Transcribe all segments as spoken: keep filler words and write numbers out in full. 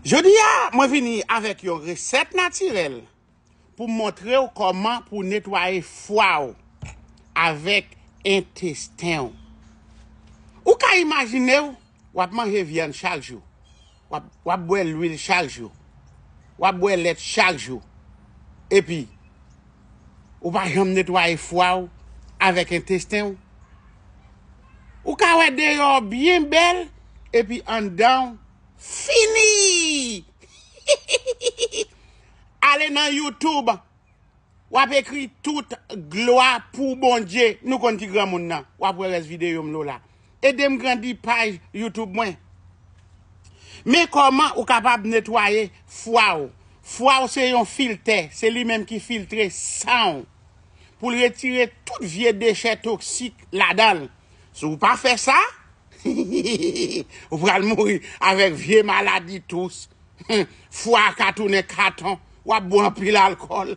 Jodi a, mwen vini avèk yon resèt natirèl pou montre w kòman pou netwaye fwa w avèk entesten w. Ou ka imajine w, w ap manje vyann chak jou, w ap, w ap bwè lwil chak jou, w ap bwè lèt chak jou, epi ou pa janm netwaye fwa w avèk entesten w. Ou ka wè deyò w byen bèl, epi anndan w fini! Ale nan YouTube, w ap ekri tout glwa pou Bondye. Nou konn ki granmoun nan. W ap wè rès videyo m lo la. Ede m grandi paj YouTube mwen. Men kòman ou kapab netwaye fwa w. Fwa w se yon filtè, se li menm ki filtre san w. Pou l retire tout vye dechè toksik ladan l. Si w pa fè sa, ou pral mouri avèk vye maladi tous. Fwa a ka tounen katon, w ap bwè anpil alkòl.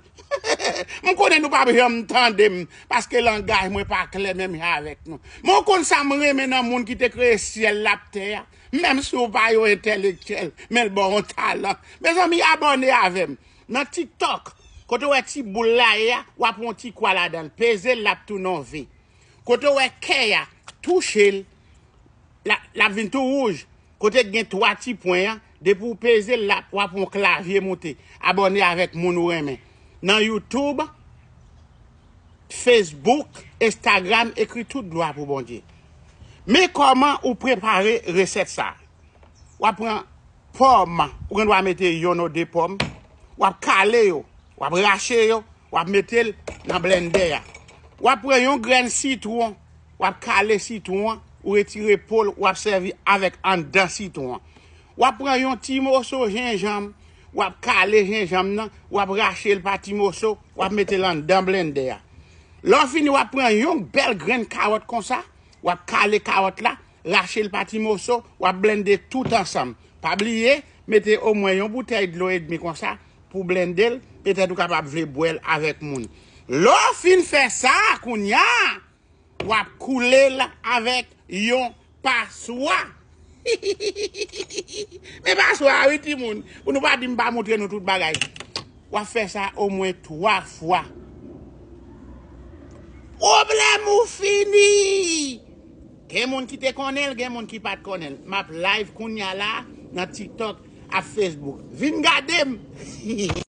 M konnen nou p ap janm tande m, paske langaj mwen pa klè menm jan avèk nou. Men w konn sa m renmen nan moun ki te kreye syèl la ak tè a? Menm si w pa yon entèlektyèl, men l ba w yon talan. Mezanmi, abòne avè m. Nan TikTok, kote w wè ti boul la ye a, w ap wè yon ti kwa ladan l. Peze l, l ap tounen yon V. Kote w wè kè a, touche l, l a, l ap vin tou wouj. Kote k gen twa ti pwen an, depi w peze l, l ap, w ap wè yon klavye moute. Abòne avèk moun ou renmen. Nan YouTube, Facebook, Instagram, ekri tout glwa pou Bondye. Men kòman ou prepare resèt sa. W ap pran pòm, ou gen dwa mete yonn ou de pòm, w ap kale yo, w ap rache yo, w ap mete l nan blendè a. W ap pran yon grenn sitwon, w ap kale sitwon an, ou retire po l, w ap sèvi avèk anndan sitwon an. W ap pran yon ti moso jenjanm, w ap kale jenjanm nan, w ap rache l pa ti moso, w ap mete l anndan blendè a. Lè w fini, w ap pran yon bèl grenn kawòt konsa, w ap kale kawòt la, rache l pa ti moso, w ap blende tout ansanm. Pa bliye, mete omwen yon boutèy dlo edmi konsa pou blende l, petèt ou kapab vle bwè l avèk moun. Lè w fin fè sa, kounye a, w ap koule l avèk yon paswa. Men paswa a wi, timoun, pou nou pa di m pa montre nou tout bagay. W ap fè sa omwen twa fwa. Pwoblèm ou fini! Gen moun ki te konnen l, gen moun ki pa t konnen l. M ap live kounye a la nan TikTok ak Facebook. Vin gade m!